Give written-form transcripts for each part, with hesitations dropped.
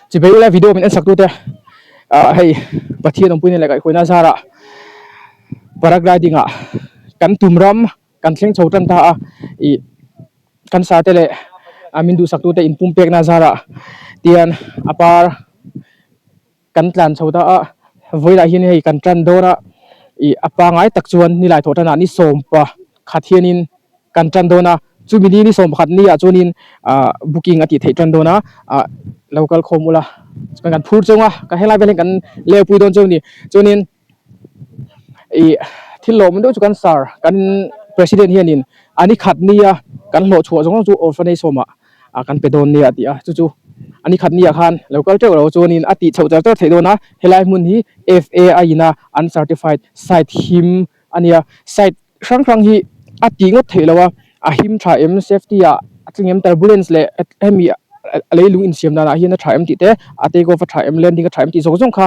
Chibei ula video min en sak tute ah hei Pathian awmpuina leh kaihhruaina zarah paragliding ah kan tum ram kan thleng chho tan ta a ih kan sar te leh a min duhsak tute in pum pekna zarah tian a par kan tlan chho ta a vawilah hian hei kan tan dawn a ih a pangai tak chuan nilai thawh tanah ni sawmpa khat hianin kan tan dawn a chumi ni ni sawm pakhat ni ah chuanin ah booking a tih theih tan dawn a ah lo kal khawm ula chuan kan phur chung a ka helai vel hian kan leu pui dawn chu a ni chuanin ih thil lawm deuh chu kan sar kan president hianin a ni khat nia kan hlawh chhuah zawng zawng chu orphanage home ah ah kan pe dawn nia a ti a chu chu a ni khat nia khan lo kal teuh lo chuanin a tih chhoh char char theih dawn a helai hmun hi F_A_I in a an certified site him a nia site hrang hrang hi a tih ngawt theih loh a a him tha em safety ah a tling em turbulence leh hemi leilung insiam danah hian a tha em tih te a take off a tha em landing a tha em tih zawng zawng kha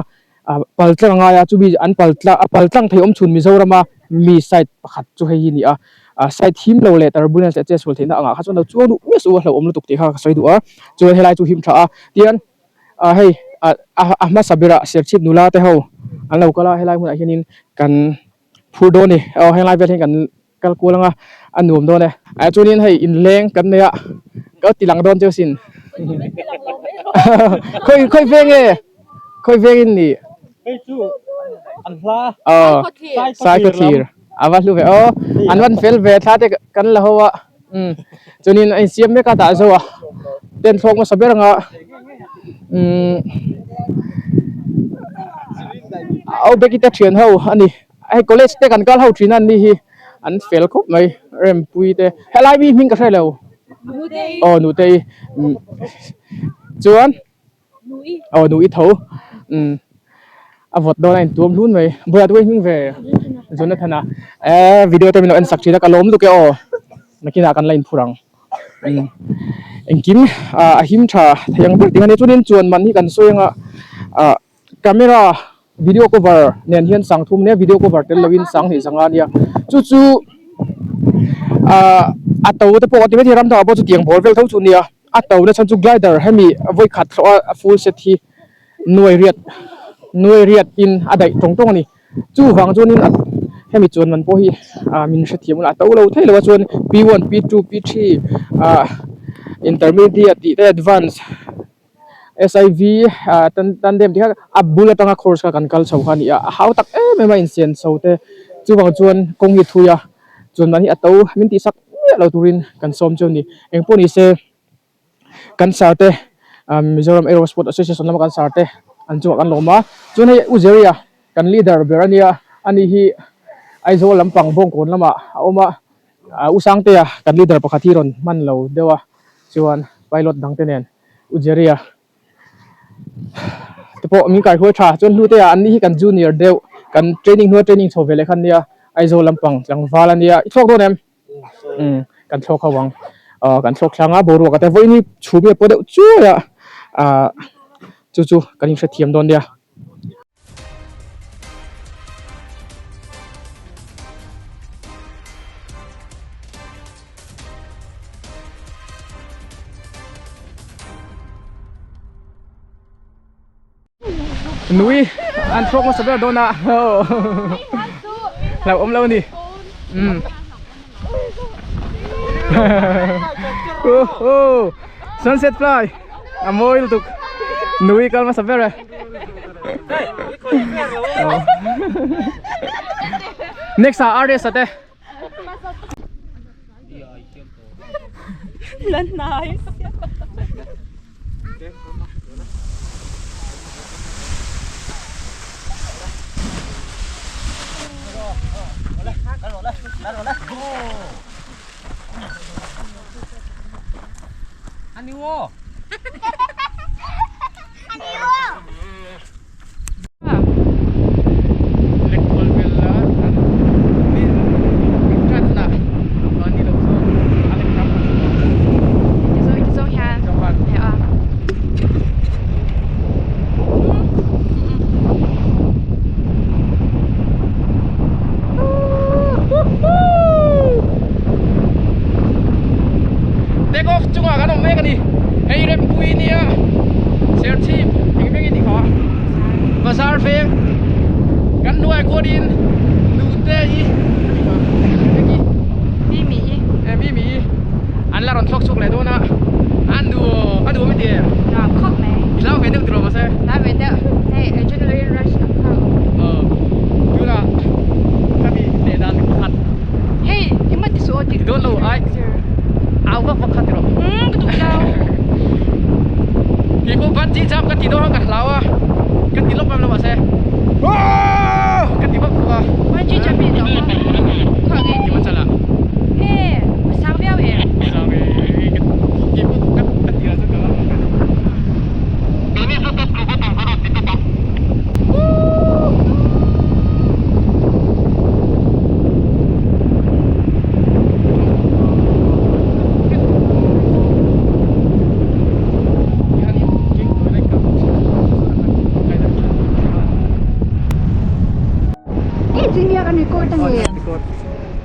ah pal tlang a ngai a chumi an pal tlang a pal tlang thei awm chhun Mizorama mi site pakhat chu hei hi a ni a ah site him lo leh turbulence leh chetsual theihna angah kha chuan lo chuang duh miah suh a hlauhawm lutuk tih kha ka sawi duh a chuan helai chu him tha a tihian ah hei ah a hmasa berah serchhip nula te ho an lo kal a helai hmunah hianin kan phur dawn a ni aw helai vel hian kan kal kual anga a nuam dawn e ah chuanin hei inleng kan nei a ka ti lang dawn cheu sin khawi khawi veng nge khawi veng in nih hei chu an hla aw sai khaw thlir a va hlu ve aw an van fel ve thla te kan la ho a umm chuanin a insiam mek a dah zo a tent thlawk hmasa ber anga umm au beki te thian ho a ni. Hei college te kan kal ho thin a an ni hi an fel khawp mai rempui te helai mi hming ka hre lo aw nutei chuan aw nui tho umm a vawt dawn a intuam hlun mai bulah te pawh i hming ve Jonathan a eh video te min lo en sak thin a ka lawm lutuk e aw nakinah kan la inphur ang umm engkim a him tha thei ang ber tih a nia chuanin chuan man hi kan sawi anga ah. Camera video cover nen hian sang thum nia video cover tel loin sang hnih zanga nia chu chu ah a to te pawh a ti maithei ram dangah pawh chutiang ball vel tho chu nia a to na chhan chu glider hemi vawi khat thlawh a a full set hi nuai riat nuai riat in a daih tawng tawng a ni chuvang chuanin a hemi chuan man pawh hi ah min hrethiam ula a to lo thei lo a chuan p one p two p three ah intermediate tih te advance. SIV tandem tih kha a bul atanga course kha kan kal chho kha a ni a, a hau tak em em a insian chho te chuvang chuan kawng hi thui a chuan mahni a to min tih sak miah lo turin kan sawm chu a ni engpawh ni se kan sir te Mizoram Aero Sport Association lama kan sir te an chungah kan lawm a chuan hei U Jerry-a kan leader ber a nia ani hi Aizawl lampang Bawngkawn lamah a awm a U Sangtea kan leader pakhat hi rawn hman lo deuh a chuan pilot dang te nen U Jerry-a te pawh min kaihruai tha chuan hlute ah an ni hi kan junior deuh kan training hnua training chho ve leh kha an nia Aizawl lampang tlangval a nia i thlawk dawn em umm kan thlawk ho ang aw kan thlawk thlang a boruak a te vawiin hi chhum hi a paw deuh chuai a ah chu chu kan inhrethiam dawn nia. Nui an thlawk hmasa ber dawn a hlauhawm lo a ni umm sunset fly a mawi lutuk nui kal hmasa ber e. Next ah RS a te. Take off chungah kan awm mek a ni hei rempui nia. Bungee jump ka ti dawn khan ka hlau a, ka ti lawk em lo mahse Aww ka ti vak bawk a. Bungee jump hi tlawm a, khuah ngei ni. Chala. He, a sang viau em? Sang e, ka ti ka ka ti la chu ka ngam lo ka ni.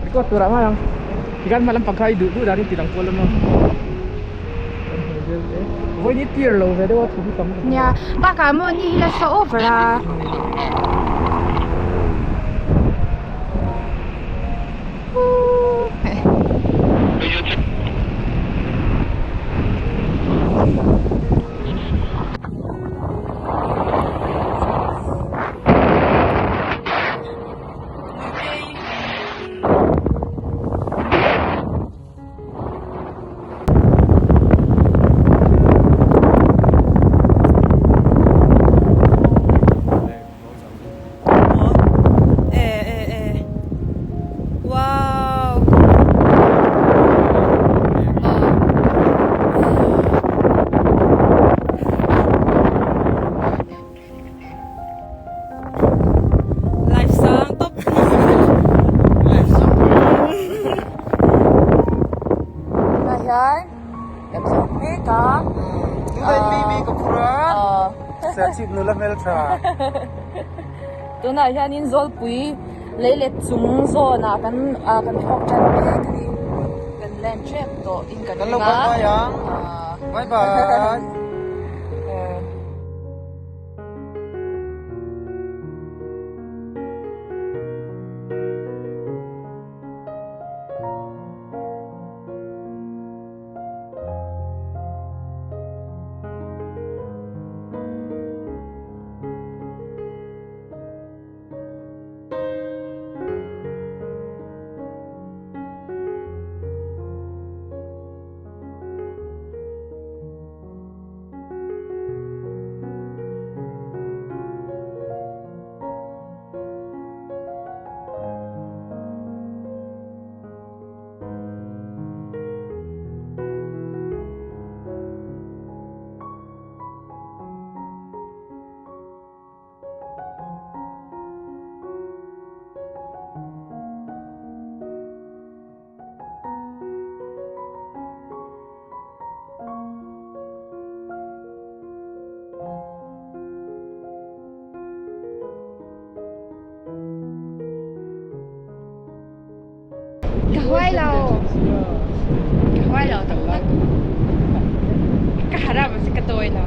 Record tur ah mai ang tikhan hma lampang kha i duh duh danin ti lang kual emaw vawiin hi tir lo ve deuh a thum tam Nia bakah maw ni hi la sa over a. Tunah hianin Zawlpui leilet chung zawnah kan ah kan thawk tan mek a ni. Kan land tep tawh in kan ring a. Bye bye. Ka huai lo. Ka huai lo tak tak. Ka harap si ka tawi lo.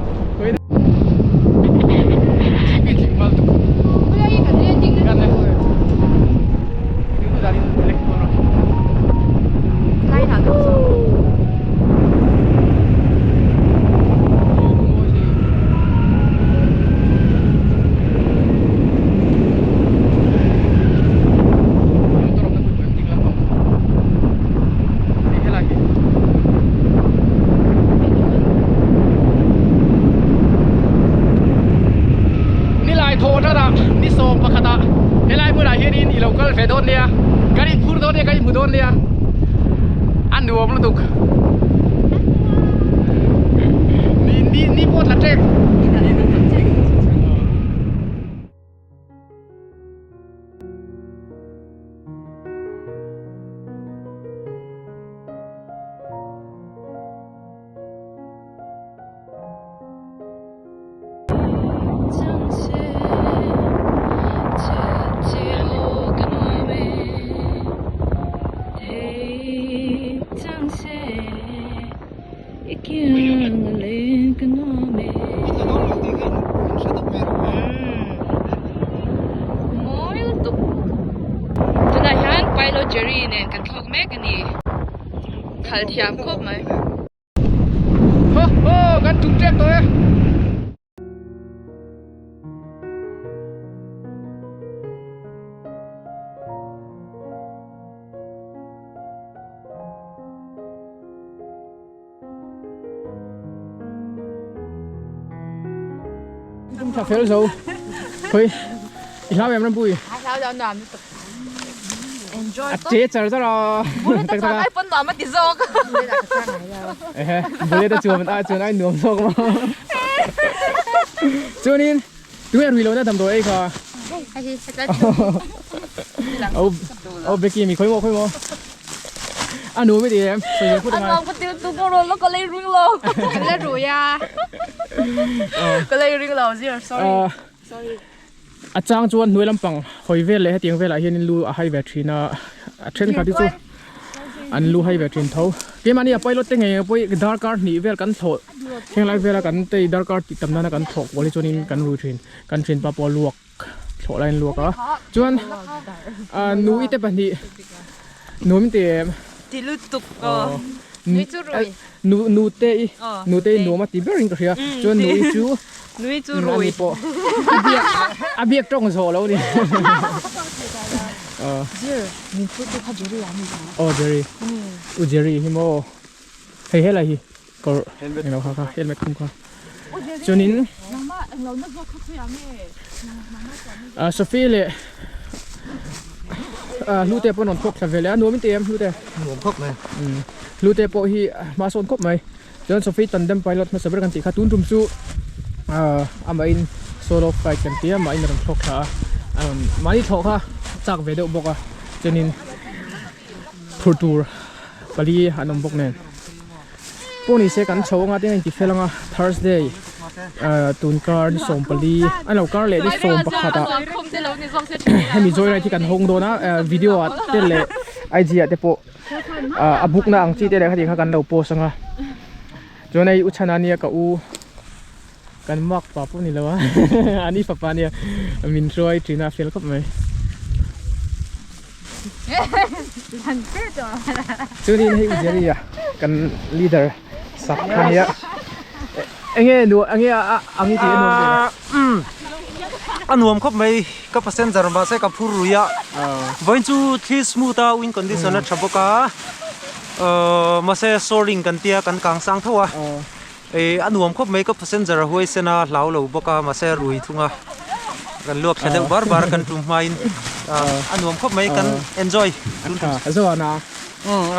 Nilai thaw tana ni sawm pakhatah helai hmunah hianin i lo kal ve dawn nia kan inphur dawn nia kan inhmu dawn nia a nuam lutuk ni ni ni pawh tla tep. Mawi lutuk tunah hian pilot Jerry nen kan thlawk mek a ni khalh thiam khawp mai. Ho ho kan tum tep tawh e. Tum tha fel zo. Khoi. I hlau em Rampui? A hlau lo nuam lutuk. Enjoy A che char char a. Bullet a chuan ai pawn nuam a ti zawk. Ehe, bullet a chuan a chuan ai nuam zawk ma. Chuanin tunge rui lohna damdawi ei kha? Hei hi hetlai Au au Becky mi khoi maw khoi maw. A nuam i ti em? Sawi ve phut A angai. nuam ka ti lutuk pawh rawn la ka lei ring lo. Ka la rui a. Ka lei ring lo zir sorry. A chang chuan hnuai lampang hawi vel leh hetiang velah hianin lu a hai ve thin a, a thenkhat hi chu an lu hai ve thin tho. Keimahni a pilot te ngei ang pawh hi darkar hnih vel kan thlawh thenglai vela kan tei darkar tih tam nana kan thlawh kual hi chuanin kan rui thin. Kan thinpa pawh a luak thlawh laiin luak a, chuan nui te pahnih nuam ti em? Ti lutuk aw. Nui chu rui. Nu nute i nute i nuam a ti ber in ka hria chuan nui chu Nui chu rui. Ani pawh a biak a biak tawng zawh lo ni. Zir min put tu kha Jerry a ni kha. Aw Jerry. U Jerry hi maw hei helai hi kawr englo kha kha helmet khum kha. Chuanin Sophie leh Hlute pawh an rawn thawk thla ve leh a nuam in ti em Hlute? Nuam khawp mai. Hlute pawh hi hma sawn khawp mai. Chuan Sophie tandem pilot hmasa ber kan tih kha tun tum chu amahin solo flight kan ti a mahin a rawn thlawk thla a a rawn mahni thlawh kha chak ve deuh bawk a chuanin phur tur pali an awm bawk nen pawh ni se kan chho anga tin a inti fel anga Thursday tun kar ni sawm pali a lo kar leh ni sawm pakhat ah hemi joyride hi kan hawng dawn a video ah te leh IG ah te pawh a book na ang chi te leh khati kha kan lo post anga chuan hei u chhana nia ka u kan mark pa pawh ni lo a ani fapa nia min hruai thin a fel khawp mai chuanin hei u Jerry a kan leader sak kha nia enge nu enge a ang i tih a nuam ve a nuam khawp mai ka passenger mahse ka phur rui a vawiin chu thli smooth a wind condition a tha bawk a mahse soaring kan tia kan kang sang tho a eh a nuam khawp mai ka passenger a huai sen a hlau lo bawk a mahse rui thung a kan luak thla deuh bar bar a kan tum hmain a nuam khawp mai kan enjoy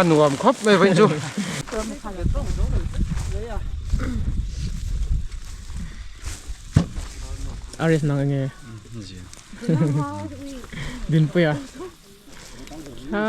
a nuam khawp mai vawiin chu. Aris nang enge Dinpuia ha.